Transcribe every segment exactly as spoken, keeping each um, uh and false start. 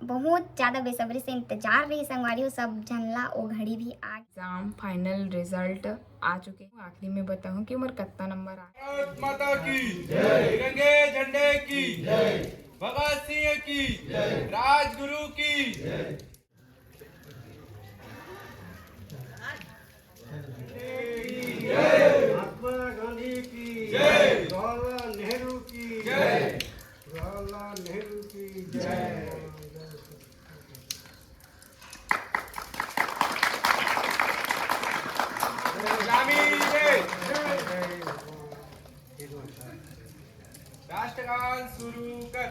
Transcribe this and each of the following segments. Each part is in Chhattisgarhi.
बहुत ज्यादा बेसब्री से इंतजार रही संगवारी हो, सब झन ला ओ घड़ी भी आ। एग्जाम फाइनल रिजल्ट आ चुके हैं। आखिरी में बताऊं कि उमर कत्ता नंबर आ। भारत माता की जय, तिरंगे झंडे की जय, भगत सिंह की जय, राजगुरु की जय। महात्मा गांधी की जय। जवाहरलाल नेहरू की जय। जवाहरलाल नेहरू की जय। राष्ट्रगान शुरू कर।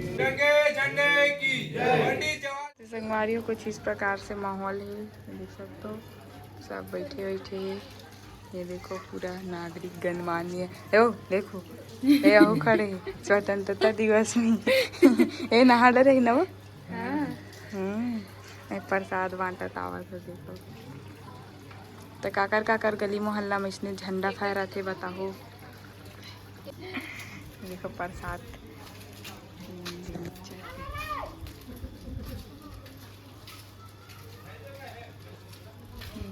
तिरंगे झंडे की जय। पंडित जवाहर। तो संगवारी हो, कुछ इस प्रकार से माहौल है, देख सकते हो, सब बैठे बैठे हैं। ये देखो, पूरा नागरिक गणमान्य है। ओ, देखो, ये अहू खड़े हैं स्वतंत्रता दिवस में। ए, नहा डरे ना वो? हाँ। हम्म, ए, प्रसाद बांटत आवत है, देखो। तो काकर काकर गली मोहल्ला में इसने झंडा फहराथे, बताओ। देखो प्रसाद।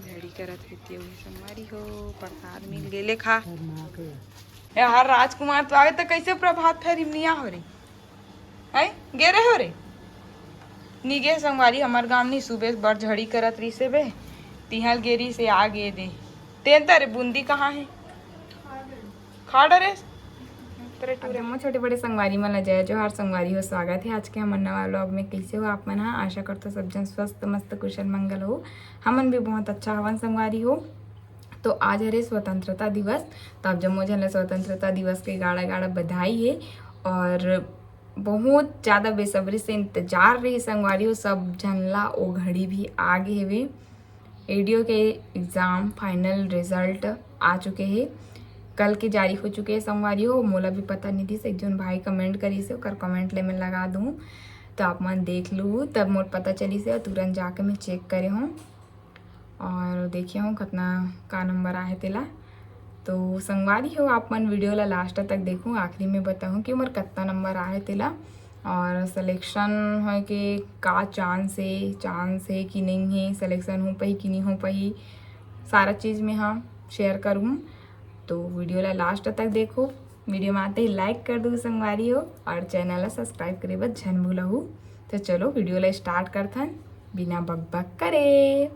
घड़ी करत होती है संगवारी हो, प्रसाद मिल गए, ले खा। ए, हर राजकुमार तो आवे तो कैसे प्रभात फेरी में नहीं आ हो रे? हैं? गे रहे हो रे? नी गे संगवारी, हमार गांव नहीं, सुबह से बड़ झड़ी करत रही से बे, तिहल गे रही से आ गे दे। तेन तेरे बूंदी कहाँ है? खा डरे। तेरे टूरे। जम्मो छोटे बड़े संगवारी मन ला जय जोहार संगवारी हो, स्वागत है आज के हमर नवा व्लॉग में। कैसे हो आप मन? हाँ, आशा करथो सब जन स्वस्थ मस्त कुशल मंगल हो। हमन भी बहुत अच्छा हवन संगवारी हो। तो आज हरे स्वतंत्रता दिवस, तो आप जम्मो झन ला स्वतंत्रता दिवस के गाड़ा गाड़ा बधाई है। और बहुत ज़्यादा बेसब्री से इंतजार रही संगवारी हो, सब झन ला ओ घड़ी भी आ गे हवे। एडीओ के एग्जाम फाइनल रिजल्ट आ चुके हे, कल के जारी हो चुके हे संगवारी हो। मोला भी पता नहीं दिस, एक झन भाई कमेंट करिस हे, ओकर कमेंट ले मैं लगा दूँ, तो आप मन देख लू, तब मोर पता चलिस हे और तुरंत जाके मैं चेक करे हूँ। और देखे हूँ कतना का नंबर आहे तेला। तो संगवारी हो, आप मन वीडियो ला लास्ट तक देखूँ, आखिरी में बताऊँ कि मोर कतना नंबर आहे तेला। और सिलेक्शन होए के का चांस हे, चांस हे कि नहीं हे, सिलेक्शन हो पाही कि नहीं हो पाही, सारा चीज़ में हम शेयर करूँ। तो वीडियो ला लास्ट तक देखो, वीडियो में आते ही लाइक कर दू संगवारी हो, और चैनल ला सब्सक्राइब करे बर झन भूलहू। तो चलो वीडियो ला स्टार्ट करथन बिना बकबक करे।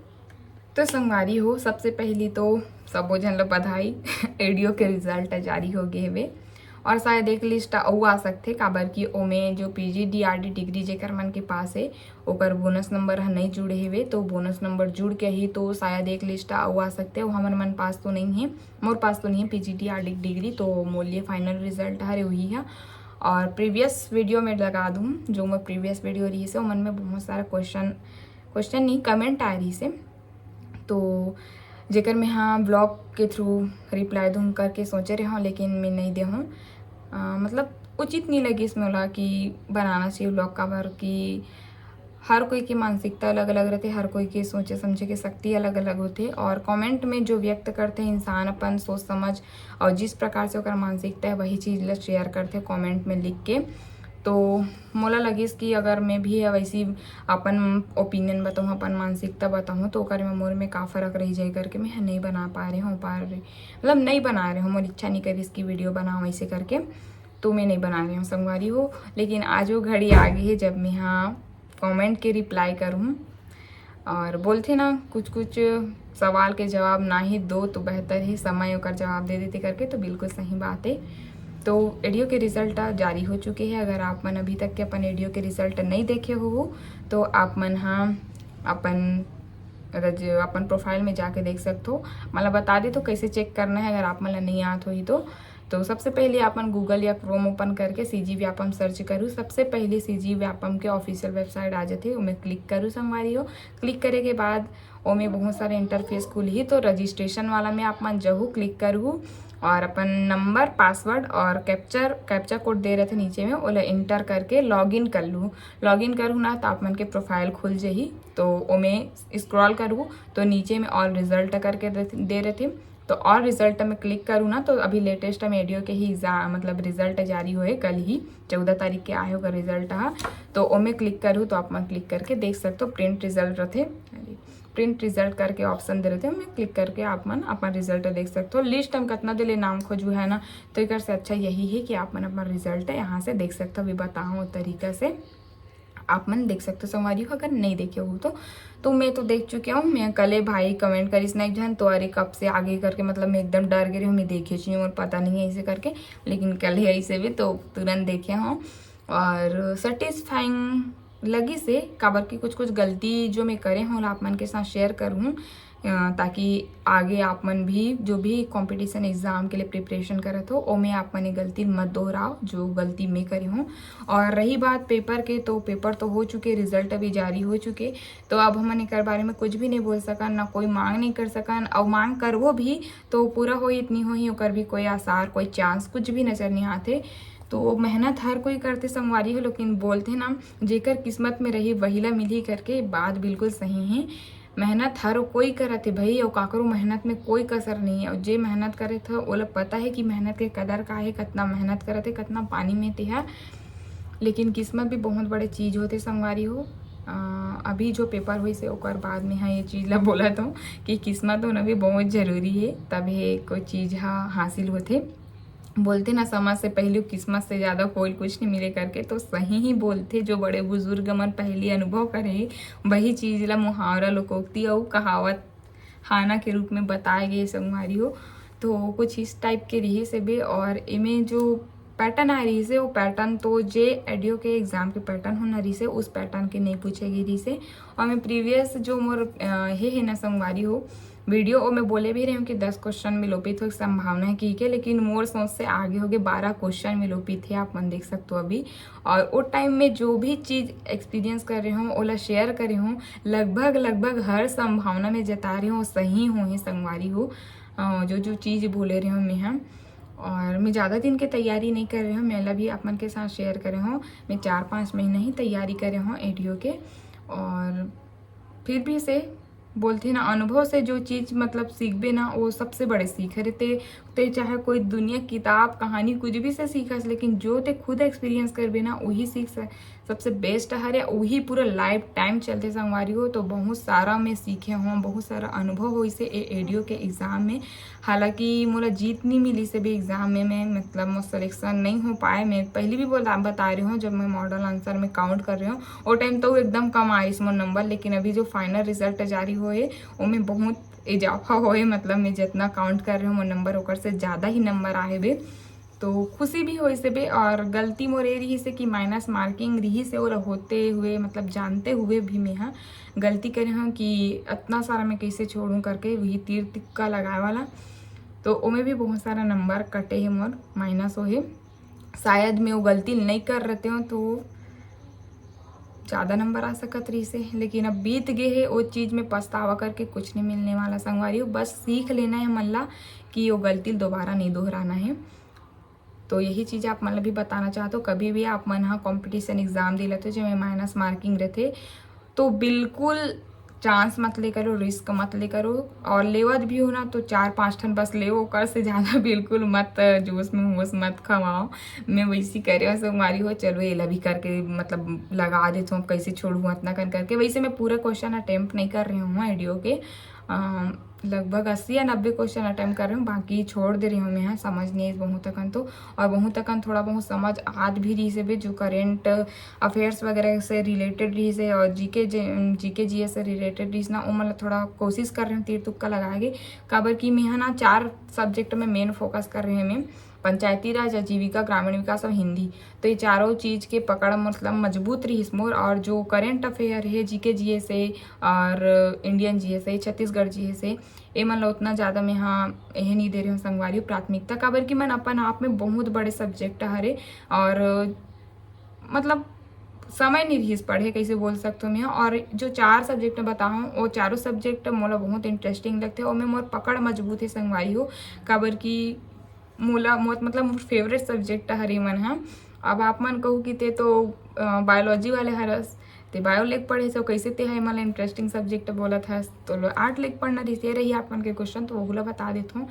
तो संगवारी हो, सबसे पहली तो सबो झन ला बधाई, एडीओ के रिजल्ट जारी हो गए हवे। और शायद एक लिस्ट अउ आ सकथे, काबर कि ओमे जो पीजीडीआरडी डिग्री जेकर मन के पास हे, ओकर बोनस नंबर ह नइ जुड़े हेवे, तो बोनस नंबर जुड़ के ही तो शायद एक लिस्ट अउ आ सकथे। अउ हमर मन पास तो नइ हे, मोर पास तो नइ हे पीजीडीआरडी डिग्री, तो मोर लिए फाइनल रिजल्ट हरे वही ह। और प्रीवियस वीडियो में लगा दूँ, जो मोर प्रीवियस वीडियो रहिस हे, ओमन में बहुत सारा क्वेश्चन, क्वेश्चन नहीं, कमेंट आए रहिस हे। तो जेकर मैं हाँ ब्लॉग के थ्रू रिप्लाई दूँ करके सोचे रहे हूँ, लेकिन मैं नहीं दे हूँ। अ, मतलब उचित नहीं लगिस मोला कि बनाना चाहिए ब्लॉग, काबर कि हर कोई की मानसिकता अलग-अलग रहथे, हर कोई के सोचे समझे के शक्ति अलग-अलग होथे, और कमेंट में जो व्यक्त करथे इंसान अपन सोच समझ और जिस प्रकार से ओकर मानसिकता है, वही चीज़ ला शेयर करथे कमेंट में लिख के। तो मोला लगिस कि अगर मैं भी वैसी अपन ओपिनियन बताऊँ, अपन मानसिकता बताऊँ, तो ओकर में मोर में का फ़र्क रह जाए करके मैं नहीं बना पा रहे हूँ, पा रहे, मतलब नहीं बना रहे हूँ, मोर इच्छा नहीं करिस कि वीडियो बनाऊँ ऐसे करके, तो मैं नहीं बना रही हूँ संगवारी हो। लेकिन आज वो घड़ी आ गई है जब मैं हाँ कमेंट के रिप्लाई करूँ। और बोलथे ना, कुछ कुछ सवाल के जवाब ना ही दो तो बेहतर ही, समय ओकर जवाब दे देथे करके, तो बिल्कुल सही बात है। तो एडीओ के रिजल्ट जारी हो चुके हैं। अगर आप मन अभी तक के अपन एडीओ के रिजल्ट नहीं देखे हो, तो आप मन हाँ अपन रज-, अपन प्रोफाइल में जाके देख सकते हो। मतलब बता दे तो कैसे चेक करना है, अगर आप मन ला नहीं आत होही तो। तो सबसे पहले आप मन गूगल या क्रोम ओपन करके सीजी व्यापम सर्च करू। सबसे पहले सीजी व्यापम के ऑफिशियल वेबसाइट आ जाथे, ओमे क्लिक करू संगवारी हो। क्लिक करे के बाद ओमे बहुत सारे इंटरफेस खुलही, तो रजिस्ट्रेशन वाला में आप मन जहू क्लिक करहू। और अपन नंबर, पासवर्ड और कैप्चर, कैप्चा कोड दे रहिथे नीचे में, ओला एंटर करके लॉगिन कर लूँ। लॉगिन करहूँ ना, तो आप मन के प्रोफाइल खुल जही। तो ओमे स्क्रॉल करहूँ, तो नीचे में ऑल रिजल्ट करके दे, दे रहिथे। तो ऑल रिजल्ट में क्लिक करूँ ना, तो अभी लेटेस्ट में एडीओ के ही एग्जाम, मतलब रिजल्ट जारी होए, कल ही चौदह तारीख के आए होगा रिजल्ट हा। तो ओमे क्लिक करूँ, तो आप मन क्लिक करके देख सकते हो, प्रिंट रिजल्ट रहिथे, प्रिंट रिजल्ट करके ऑप्शन दे रहिथे, ओमे क्लिक करके आप मन अपन रिजल्ट देख सकते हो। लिस्ट हम कितना दे ले नाम खोजू है ना, तो एकर से अच्छा यही है कि आप मन अपन रिजल्ट यहाँ से देख सकते हो। अभी बताऊँ तरीका से आप मन देख सकते हो संगवारी हो, अगर नहीं देखे हो तो। तो मैं तो देख चुके हूँ, मैं कले भाई कमेंट करिस ना एक झन, तो अरे कब से आगे करके, मतलब मैं एकदम डर गई हूँ, मैं देखे ही नहीं, मोर पता नहीं है ऐसे करके, लेकिन कल ही ऐसे भी तो तुरंत देखे हूँ। और सेटिस्फाइंग लगी से, काबर कि कुछ कुछ गलती जो मैं करे हूँ, आप मन के साथ शेयर करूँ, अ, ताकि आगे आप मन भी जो भी कॉम्पिटिशन एग्जाम के लिए प्रिपरेशन करत हो, ओमे आप मन ये गलती मत दोहराओ जो गलती मैं करे हूँ। और रही बात पेपर के, तो पेपर तो हो चुके, रिजल्ट अभी जारी हो चुके, तो अब हमन एकर बारे में कुछ भी नहीं बोल सकन, ना कोई मांग नहीं कर सकन, और मांग करबो भी तो पूरा होही इतनी होही, ओकर भी कोई आसार, कोई चांस, कुछ भी नजर नहीं आते। तो मेहनत हर कोई करते संगवारी हो, लेकिन बोलते ना, जेकर किस्मत में रही वही ला मिलही करके, बात बिल्कुल सही है। मेहनत हर कोई करत हे भाई, अउ काकरो मेहनत में कोई कसर नहीं है। अउ जे मेहनत करे थे, ओला पता है कि मेहनत के कदर का है, कितना मेहनत करत है, कितना पानी में तेहा। लेकिन किस्मत भी बहुत बड़े चीज होते संगवारी हो। अ, अभी जो पेपर होइस हे, ओकर बाद में हाँ ये चीज ला बोलत हूँ कि किस्मत होना भी बहुत जरूरी है, तभे कोई चीज हा हासिल होथे। बोलते ना, समय से पहले किस्मत से ज्यादा कोई कुछ नहीं मिले करके, तो सही ही बोलते। जो बड़े बुजुर्ग मन पहली अनुभव करे, वही चीज ला मुहावरा, लोकोक्ति अउ कहावत हाना के रूप में बताए गए संगवारी हो। तो कुछ इस टाइप के रहिस हे बे। और एमे जो पैटर्न आए रहिस हे, वो पैटर्न तो जे एडीओ के एग्जाम के पैटर्न होना रहिस हे, उस पैटर्न के नहीं पूछे गए रहिस हे। और मैं प्रीवियस जो मोर, अ, हे हे ना संगवारी हो वीडियो, वो मैं बोले भी रही हूँ कि दस क्वेश्चन में लोपित हो संभावना है कि के, लेकिन मोर सोच से आगे हो गए, बारह क्वेश्चन में लोपित है, आप मन देख सकते हो अभी। और वो टाइम में जो भी चीज एक्सपीरियंस कर रहे हूँ, ओला शेयर करे हूँ, लगभग लगभग हर संभावना में जता रहे हूँ, सही हो ही संगवारी हो। अ, जो जो चीज बोले रहे हूँ मैं, हाँ। और मैं ज़्यादा दिन के तैयारी नहीं कर रहे हूँ, मैं ला भी आप मन के साथ शेयर करे हूँ। मैं चार पाँच महीना ही तैयारी करे हूँ एडीओ के। और फिर भी से बोलते ना, अनुभव से जो चीज मतलब सीखबे ना, वो सबसे बड़े सीख हरे। ते ते चाहे कोई दुनिया किताब, कहानी, कुछ भी से सीखस, लेकिन जो ते खुद एक्सपीरियंस करबे ना, वही सीख स-, सबसे बेस्ट हरे। वही पूरा लाइफ टाइम चलते संगवारी हो। तो बहुत सारा मैं सीखे हूँ, बहुत सारा अनुभव होइस हे ए एडीओ के एग्जाम में। हालांकि मोला जीत नहीं मिलिस हे भी एग्जाम में, मैं मतलब मोर सिलेक्शन नहीं हो पाए। मैं पहले भी बोला, बता रही हूँ, जब मैं मॉडल आंसर में काउंट कर रही हूँ, वो टाइम तो एकदम कम आइस मोर नंबर, लेकिन अभी जो फाइनल रिजल्ट जारी होए, ओमे बहुत इजाफा होए, मतलब मैं जितना काउंट कर रही हूँ मोर नंबर ओकर से ज़्यादा ही नंबर आए बे। तो खुशी भी होइस हे बे। और गलती मोर ये रहिस हे कि माइनस मार्किंग रहिस हे, ओला होते हुए, मतलब जानते हुए भी मैं हा गलती करे हूँ कि इतना सारा मैं कैसे छोड़ूँ करके, वही तीर तुक्का लगाए वाला। तो ओमे भी बहुत सारा नंबर कटे हे मोर, माइनस होहे। शायद मैं वो गलती नहीं कर रहते हूँ तो ज़्यादा नंबर आ सकत रहिस हे, लेकिन अब बीत गए हे, वो चीज़ में पछतावा करके कुछ नहीं मिलने वाला संगवारी हो। बस सीख लेना है मन ला कि वो गलती दोबारा नहीं दोहराना है। तो यही चीज़ आप मन ला भी बताना चाहत हो, कभी भी आप मन हा कॉम्पिटिशन एग्जाम दिलत हो, जेमे माइनस मार्किंग रहते, तो बिल्कुल चांस मत ले करो, रिस्क मत ले करो। और लेवत भी हो ना, तो चार पाँच ठन बस लेओ, ओकर से ज़्यादा बिल्कुल मत जोश में होश मत खवाओ। मैं वैसी करे हूँ संगवारी हो, चलो एला भी करके मतलब लगा देती हूँ, अब कैसे छोड़ूँ इतना कन करके। वैसे मैं पूरा क्वेश्चन अटेम्प्ट नहीं कर रही हूँ एडीओ के। अम, लगभग अस्सी या नब्बे क्वेश्चन अटेम्प्ट कर रही हूँ, बाकी छोड़ दे रही हूँ मैं, हाँ, समझ नहीं आइस बहुत अकन तो। और बहुत अकन थोड़ा बहुत समझ आत भी रहिस हे बे, जो करेंट अफेयर्स वगैरह से रिलेटेड रहिस हे और जीके, जीके जीएस से रिलेटेड रहिस ना, ओमन ला थोड़ा कोशिश कर रही हूँ तीर तुक्का लगाए के। काबर कि मैं हा ना चार सब्जेक्ट में मेन फोकस कर रहे हूँ मैं, पंचायती राज, आजीविका, ग्रामीण विकास और हिंदी। तो ये चारों चीज के पकड़ मतलब मजबूत रहिस मोर। और जो करेंट अफेयर है, जीके जीएस है और इंडियन जीएस है, छत्तीसगढ़ जीएस है, एमन ला उतना ज़्यादा मैं हा एहे नहीं दे रहे हूँ संगवारी प्राथमिकता, काबर कि मन अपन आप में बहुत बड़े सब्जेक्ट हरे। और मतलब समय नहीं रहिस पढ़े, कैसे बोल सकते हो मैं। और जो चार सब्जेक्ट बताऊँ, वो चारों सब्जेक्ट मोला बहुत इंटरेस्टिंग लगते, ओमे मोर पकड़ मजबूत है संगवारी हो, काबर कि मोला मोर मतलब मोर फेवरेट सब्जेक्ट हर एमन ह। अब आप मन कहू कि ते तो बायोलॉजी वाले हरस, ते बायो लेके पढ़े से, कैसे ते ह एमन ला इंटरेस्टिंग सब्जेक्ट बोलत हस, तो आर्ट लेके पढ़ना रहिस, ये रही आप मन के क्वेश्चन, तो वहू ला बता देथों।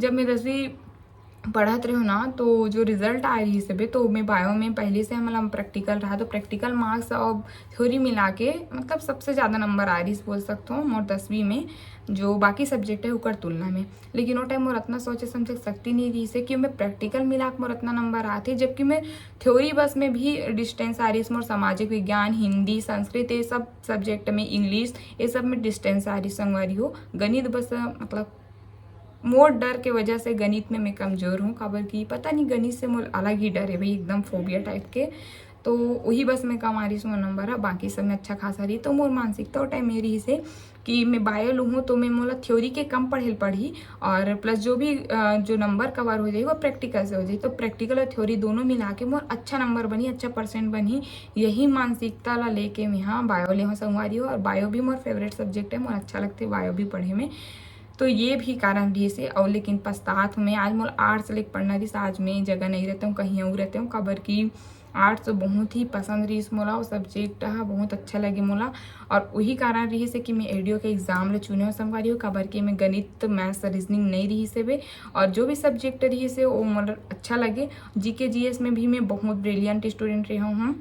जब मैं दसवीं पढ़त रहे ना, तो जो रिजल्ट आए रहिस हवे, तो मैं बायो में पहले से हमला प्रैक्टिकल रहा, तो प्रैक्टिकल मार्क्स और थ्योरी मिला के मतलब सबसे ज़्यादा नंबर आ रहिस बोल सकथों मोर दसवीं में, जो बाकी सब्जेक्ट है ओकर तुलना में। लेकिन वो टाइम मोर अतना सोचे समझे शक्ति नहीं रहिस है कि मैं प्रैक्टिकल मिला के मोर अतना नंबर आते, जबकि मैं थ्योरी बस में भी डिस्टेंस आ रहिस मोर, सामाजिक विज्ञान, हिंदी, संस्कृत, ये सब सब्जेक्ट में, इंग्लिश, ये सब में डिस्टेंस आ रहिस संगवारी हो। गणित बस मतलब मोर डर के वजह से गणित में मैं कमजोर हूँ, काबर कि पता नहीं गणित से मोर अलग ही डर है भाई, एकदम फोबिया टाइप के। तो वही बस में कम आ रहिस मोर नंबर ह, बाकी सब में अच्छा खासा रही। तो मोर मानसिकता वो टाइम ये रहिस हे कि मैं बायो लूँ तो मैं मोला थ्योरी के कम पढ़े ल पड़ही, और प्लस जो भी अ, जो नंबर कवर हो जाही वो प्रैक्टिकल से हो जाही। तो प्रैक्टिकल और थ्योरी दोनों मिला के मोर अच्छा नंबर बनही, अच्छा परसेंट बनही, यही मानसिकता ला लेके मैं हाँ बायो ले हूँ संगवारी हो। और बायो भी मोर फेवरेट सब्जेक्ट है, मोर अच्छा लगते बायो भी पढ़े में। तो ये भी कारण रहिस हे। और लेकिन पछतात हूँ मैं, आज मोला आर्ट्स लेके पढ़ना रहिस, आज मैं ये जगह नहीं रहता हूँ, कहीं और रहता हूँ, काबर कि आर्ट्स तो बहुत ही पसंद रहिस मोला, वो सब्जेक्ट हा बहुत अच्छा लगे मोला। और वही कारण रहिस हे कि मैं एडीओ के एग्जाम ला चुने हूँ संगवारी हो, काबर कि मैं गणित, मैथ्स, रीजनिंग नहीं रहिस हे बे। और जो भी सब्जेक्ट रहिस हे वो मोला अच्छा लगे। जीके जीएस में भी मैं बहुत ब्रिलियंट स्टूडेंट रहा हूँ।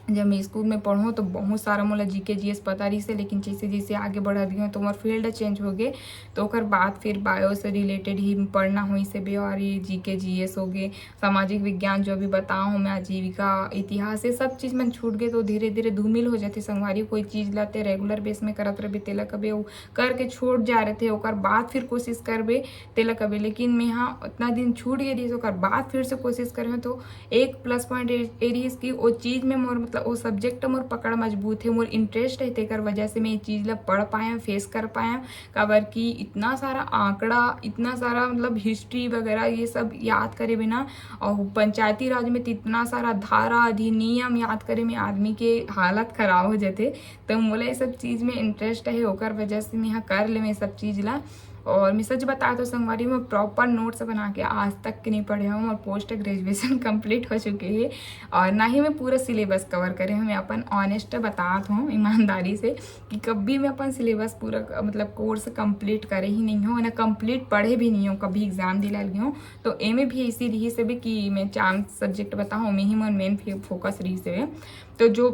जब मैं स्कूल में पढ़ूँ तो बहुत सारा मोला जीके जीएस पता रहिस हे, लेकिन जैसे जैसे आगे बढ़त गई हूँ तो मोर फील्ड चेंज हो गए। तो ओकर बाद फिर बायो से रिलेटेड ही पढ़ना होइस हे बे, और ये जीके जीएस हो गए, सामाजिक विज्ञान जो भी बताओ हूँ मैं, आजीविका, इतिहास, ये सब चीज़ मन छूट गए। तो धीरे धीरे धूमिल हो जाते संगवारी। कोई चीज़ ला ते रेगुलर बेस में करत रहिबे, तेला कबे वो करके छूट जा रहिथे, ओकर बाद फिर कोशिश करबे, तेला कबे। लेकिन मैं हाँ उतना दिन छूट गए रहिस, ओकर बाद फिर से कोशिश करे हूँ। तो एक प्लस पॉइंट ये रहिस कि वो चीज़ में मोर मतलब वो सब्जेक्ट मोर पकड़ मजबूत है, मोर इंटरेस्ट है, तेकर वजह से मैं ये चीज़ ला पढ़ पाए हूँ, फेस कर पाए हूँ। काबर कि इतना सारा आंकड़ा, इतना सारा मतलब हिस्ट्री वगैरह ये सब याद करे बिना, और पंचायती राज में तो इतना सारा धारा अधिनियम याद करे में आदमी के हालत खराब हो जाते। तो मोला ये सब चीज़ में इंटरेस्ट है, ओकर वजह से मैं यहाँ कर ले मैं सब चीज़ ला। और मैं सच बता तो संगवारी, मैं प्रॉपर नोट्स बना के आज तक के नहीं पढ़े हूँ, और पोस्ट ग्रेजुएशन कंप्लीट हो चुके हैं, और ना ही मैं पूरा सिलेबस कवर करे हूँ। मैं अपन ऑनेस्ट बतात हूँ ईमानदारी से कि कभी मैं अपन सिलेबस पूरा मतलब कोर्स कंप्लीट करे ही नहीं हूँ, ना कंप्लीट पढ़े भी नहीं हूँ, कभी एग्जाम दिला ली हूँ। तो एमे भी ऐसी रहिस हे बे कि मैं चांस सब्जेक्ट बताऊँ, में ही मोर मेन फोकस रहिस हे। तो जो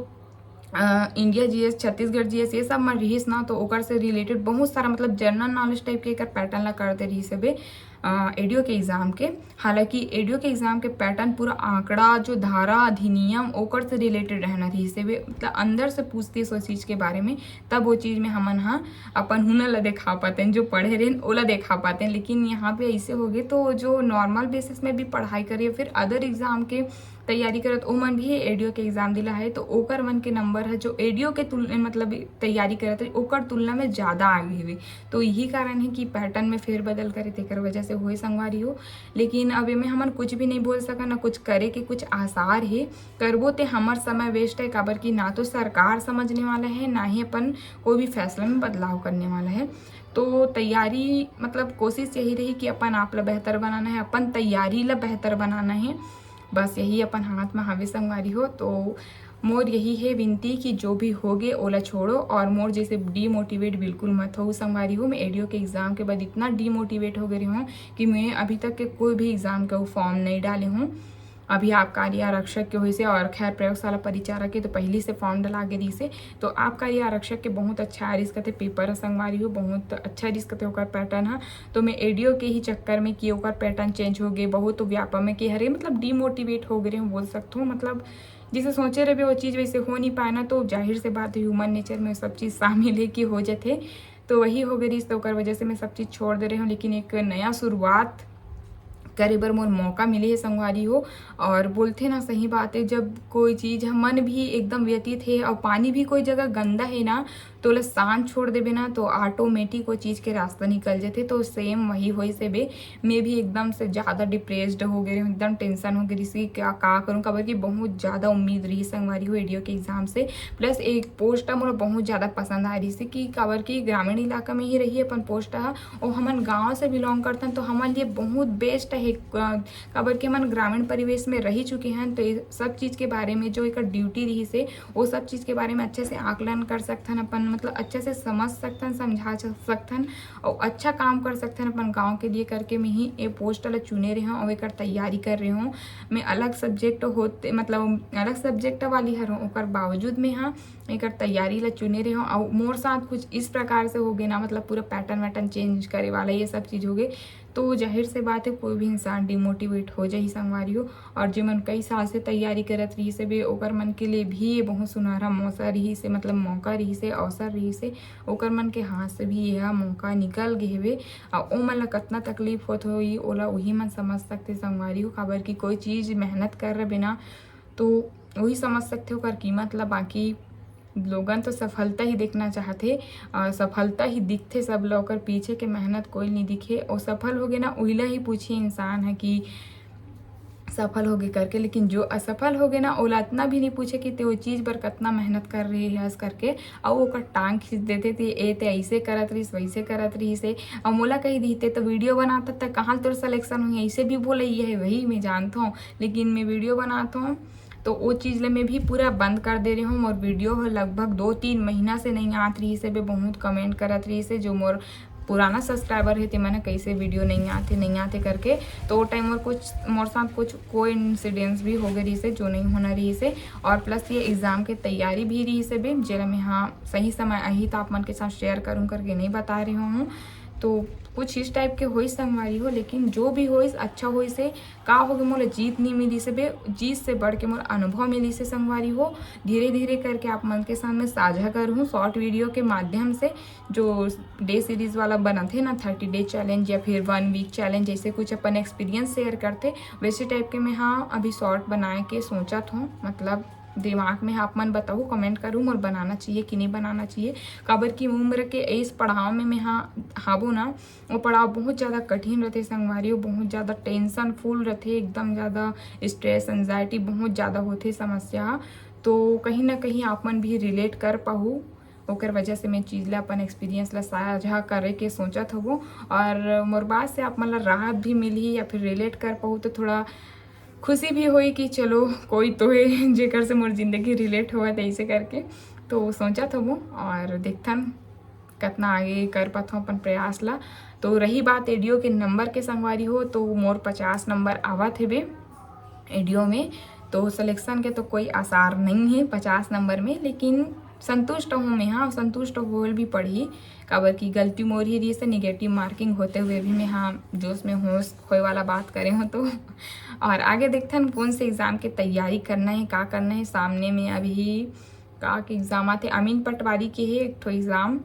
इंडिया जीएस, छत्तीसगढ़ जीएस, ये सब में रहिस ना, तो ओकर से रिलेटेड बहुत सारा मतलब जनरल नॉलेज टाइप के एकर पैटर्न ला कर दे रहिस हे बे एडीओ के एग्जाम के। हालांकि एडीओ के एग्जाम के पैटर्न पूरा आंकड़ा, जो धारा अधिनियम, ओकर से रिलेटेड रहना रहिस हे बे, मतलब अंदर से पूछती है उस चीज़ के बारे में, तब वो चीज़ में हमन हा अपन हुनर ला दिखा पाते हैं, जो पढ़े रहेन ओला दिखा पाते हैं। लेकिन यहाँ पे ऐसे हो गए, तो जो नॉर्मल बेसिस में भी पढ़ाई करिए, फिर अदर एग्जाम के तैयारी करत ओमन भी एडीओ के एग्जाम दिला है, तो ओकर मन के नंबर है जो एडीओ के तुल मतलब तैयारी करत रहे, ओकर तुलना में ज़्यादा आगे हुए। तो यही कारण है कि पैटर्न में फेरबदल करे, तेकर वजह से हुए संगवारी हो। लेकिन अब एमे हमन कुछ भी नहीं बोल सकन, ना कुछ करे के कुछ आसार है। करबो ते हमर समय वेस्ट है, काबर कि ना तो सरकार समझने वाला है, ना ही अपन कोई भी फैसला में बदलाव करने वाला है। तो तैयारी मतलब कोशिश यही रही कि अपन आप ला बेहतर बनाना है, अपन तैयारी ला बेहतर बनाना है, बस यही अपन हाथ में हावे संगवारी हो। तो मोर यही है विनती कि जो भी होगे ओला छोड़ो, और मोर जैसे डीमोटिवेट बिल्कुल मत हो संगवारी हो। मैं एडीओ के एग्जाम के बाद इतना डीमोटिवेट हो गई हूँ कि मैं अभी तक के कोई भी एग्जाम के फॉर्म नहीं डाले हूँ। अभी आबकारी आरक्षक के होइसे और खैर प्रयोगशाला परिचारक के तो पहली से फॉर्म डला गे रहिसे। तो आबकारी आरक्षक के बहुत अच्छा आरिस कथे पेपर संगवारी हो, बहुत अच्छा आरिस कथे ओकर पैटर्न ह। तो मैं एडीओ के ही चक्कर में कि ओकर पैटर्न चेंज हो गए, बहुत व्यापक में कि हरे मतलब डीमोटिवेट हो गए हूँ बोल सकथूँ। मतलब जैसे सोचे रहे वो चीज़ वैसे हो नहीं पाए ना, तो जाहिर से बात ह्यूमन नेचर में सब चीज़ शामिल है कि हो जाते। तो वही हो गई रहिस, तो ओकर वजह से मैं सब चीज़ छोड़ दे रहे हूँ। लेकिन एक नया शुरुआत करे बर मोर मौका मिले है संगवारी हो। और बोलथे ना, सही बात है, जब कोई चीज़ ह मन भी एकदम व्यतीत है और पानी भी कोई जगह गंदा है ना, तो ओला शांत छोड़ देबे ना, तो ऑटोमेटिक वो चीज़ के रास्ता निकल जथे। तो सेम वही होइस हे बे, मैं भी एकदम से ज़्यादा डिप्रेस्ड हो गे रहेंव, एकदम टेंशन हो गे रहिस कि का, का करूँ, काबर कि बहुत ज़्यादा उम्मीद रहिस संगवारी हो एडीओ के एग्जाम से। प्लस एक पोस्ट ह मोला बहुत ज़्यादा पसंद आ रहिस कि काबर कि ग्रामीण इलाका में ही रही अपन पोस्ट ह, और हमन गाँव से बिलोंग करथन, तो हमन लिए बहुत बेस्ट हे, अ, काबर कि हमन ग्रामीण परिवेश में रही चुके हन, तो ये सब चीज़ के बारे में जो एकर ड्यूटी रहिस हे, वो सब चीज़ के बारे में अच्छे से आकलन कर सकथन अपन, मतलब अच्छे से समझ सकथन, समझा स-, सकथन, और अच्छा काम कर सकथन अपन गाँव के लिए करके मैं ही ये पोस्ट ला चुने रहे हूँ और एकर तैयारी कर रहे हूँ। मैं अलग सब्जेक्ट होते, मतलब अलग सब्जेक्ट वाली हर हूँ, ओकर बावजूद में हाँ एकर तैयारी ला चुने रहे हूँ। और मोर साथ कुछ इस प्रकार से हो गए ना, मतलब पूरा पैटर्न वैटर्न चेंज करे वाला ये सब चीज़ हो गए, तो जाहिर से बात है कोई भी इंसान डिमोटिवेट हो जाही संगवारी हो। और जेमन कई साल से तैयारी करत रहिस हे बे, ओकर मन के लिए भी ये बहुत सुनहरा मौका रहिस हे, मतलब मौका रहिस हे, अवसर रहिस हे, ओकर मन के हाथ से भी यह मौका निकल गे हवे। और ओ मन ला कतना तकलीफ होत होही, ओला उही मन समझ सकथे संगवारी हो, काबर कि कोई चीज़ मेहनत कर रहे बिना तो वही समझ सकथे ओकर कीमत ला। बाकी लोगन तो सफलता ही देखना चाहथे, और सफलता ही दिखथे सब ला, ओकर पीछे के मेहनत कोई नहीं दिखे। और सफल हो गए ना, उहिला ही पूछे इंसान है कि सफल हो गए करके, लेकिन जो असफल हो गए ना, ओला इतना भी नहीं पूछे कि ते वो चीज़ बर कितना मेहनत कर रहे हस करके, और ओकर टांग खींच देथे, ते ए ते ऐसे करत रहिस, वैसे करत रहिस हे। और मोला कही दिहिस ते तो वीडियो बनाता, त कहाँ तोर सिलेक्शन हुई, ऐसे भी बोले ये है, वही मैं जानता हूँ, लेकिन मैं वीडियो बनाता हूँ, तो वो चीज़ ले मैं भी पूरा बंद कर दे रही हूँ। मोर वीडियो ह लगभग दो तीन महीना से नहीं आत रहिस हे बे, बहुत कमेंट करत रहिस हे, जो मोर पुराना सब्सक्राइबर है, ते मन कैसे वीडियो नहीं आते, नहीं आते करके। तो वो टाइम मोर कुछ, मोर साथ कुछ कोइंसिडेंस भी हो गए रहिस हे, जो नहीं होना रहिस हे। और प्लस ये एग्जाम के तैयारी भी रहिस हे बे, जेला मैं हाँ सही समय आही तो आप मन के साथ शेयर करूँ करके नहीं बता रही हूँ। तो कुछ इस टाइप के होइस संगवारी हो, लेकिन जो भी होइस अच्छा होइस हे। का होगे, मोला जीत नहीं मिलिस हे बे, जीत से बढ़ के मोला अनुभव मिलिस हे संगवारी हो। धीरे धीरे करके आप मन के सामने साझा करूँ शॉर्ट वीडियो के माध्यम से, जो डे सीरीज वाला बनत हे ना, थर्टी डे चैलेंज या फिर वन वीक चैलेंज, जैसे कुछ अपन एक्सपीरियंस शेयर करथे, वैसे टाइप के मैं हाँ अभी शॉर्ट बनाए के सोचत हूँ। मतलब दिमाग में आप मन बताओ, कमेंट करूँ मोर बनाना चाहिए कि नहीं बनाना चाहिए, काबर की उम्र के इस पड़ाव में मैं हाँ हाबो ना, वो पड़ाव बहुत ज़्यादा कठिन रहिथे संगवारी हो, बहुत ज़्यादा टेंशन फुल रहिथे, एकदम ज़्यादा स्ट्रेस, एंजाइटी बहुत ज़्यादा होथे समस्या। तो कहीं ना कहीं आप मन भी रिलेट कर पाहू, ओकर वजह से मैं चीज़ ला, अपन एक्सपीरियंस ला साझा करे के सोचत हवो। और मोर बात से आप मन ला राहत भी मिलही या फिर रिलेट कर पाहू, तो थोड़ा खुशी भी होई कि चलो कोई तो है जेकर से मोर जिंदगी रिलेट होवत ऐसे करके। तो सोचत हवो और देखथन कतना आगे कर पाथों अपन प्रयास ला। तो रही बात एडीओ के नंबर के संगवारी हो, तो मोर पचास नंबर आवत हेबे एडीओ में, तो सिलेक्शन के तो कोई आसार नहीं है पचास नंबर में, लेकिन संतुष्ट हूँ मैं। हाँ, संतुष्ट होल भी पड़ही, काबर की गलती मोर ही रही से, निगेटिव मार्किंग होते हुए भी मैं हाँ जोश में होश होए वाला बात करे हूँ। तो और आगे देखथन कौन से एग्जाम के तैयारी करना है, का करना है। सामने में अभी का के एग्जाम आथे, अमीन पटवारी के है एक ठो एग्जाम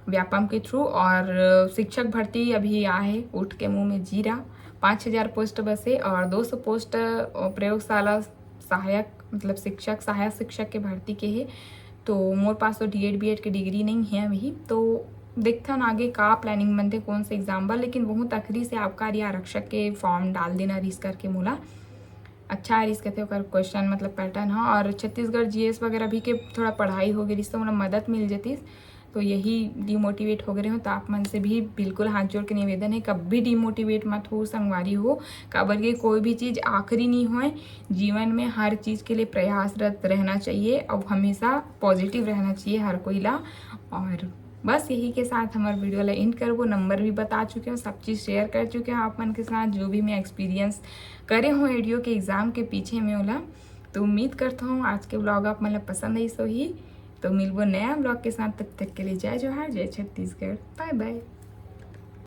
व्यापम के थ्रू, और शिक्षक भर्ती अभी आ है ऊँट के मुंह में जीरा, पाँच हज़ार पोस्ट बसे और दो सौ पोस्ट प्रयोगशाला सहायक, मतलब शिक्षक, सहायक शिक्षक के भर्ती के है। तो मोर पास तो डीएड बीएड के डिग्री नहीं है अभी, तो देखथन आगे का प्लानिंग बनथे कौन से एग्जाम बर। लेकिन बहुत आखिरी से आबकारी आरक्षक के फॉर्म डाल देना रिहिस करके मोला अच्छा रिहिस कथे ओकर क्वेश्चन, मतलब पैटर्न ह। और छत्तीसगढ़ जीएस वगैरह भी के थोड़ा पढ़ाई हो गई रिहिस, तो मोला मदद मिल जतिस, तो यही डिमोटिवेट हो गए हूँ। तो आप मन से भी बिल्कुल हाथ जोड़ के निवेदन है, कभी डिमोटिवेट मत हो संगवारी हो, काबर के कोई भी चीज़ आखिरी नहीं होए। जीवन में हर चीज़ के लिए प्रयासरत रहना चाहिए, अब हमेशा पॉजिटिव रहना चाहिए हर कोई ला। और बस यही के साथ हमारे वीडियो ला एंड करबो। नंबर भी बता चुके हो, सब चीज़ शेयर कर चुके हो आप मन के साथ, जो भी मैं एक्सपीरियंस करे हूँ एडीओ के एग्जाम के पीछे में ओला। तो उम्मीद करता हूँ आज के ब्लॉग आप मन ला पसंद आई होही। तो मिलबो नया ब्लॉग के साथ, तब तक के लिए जय जोहार, जय छत्तीसगढ़, बाय बाय।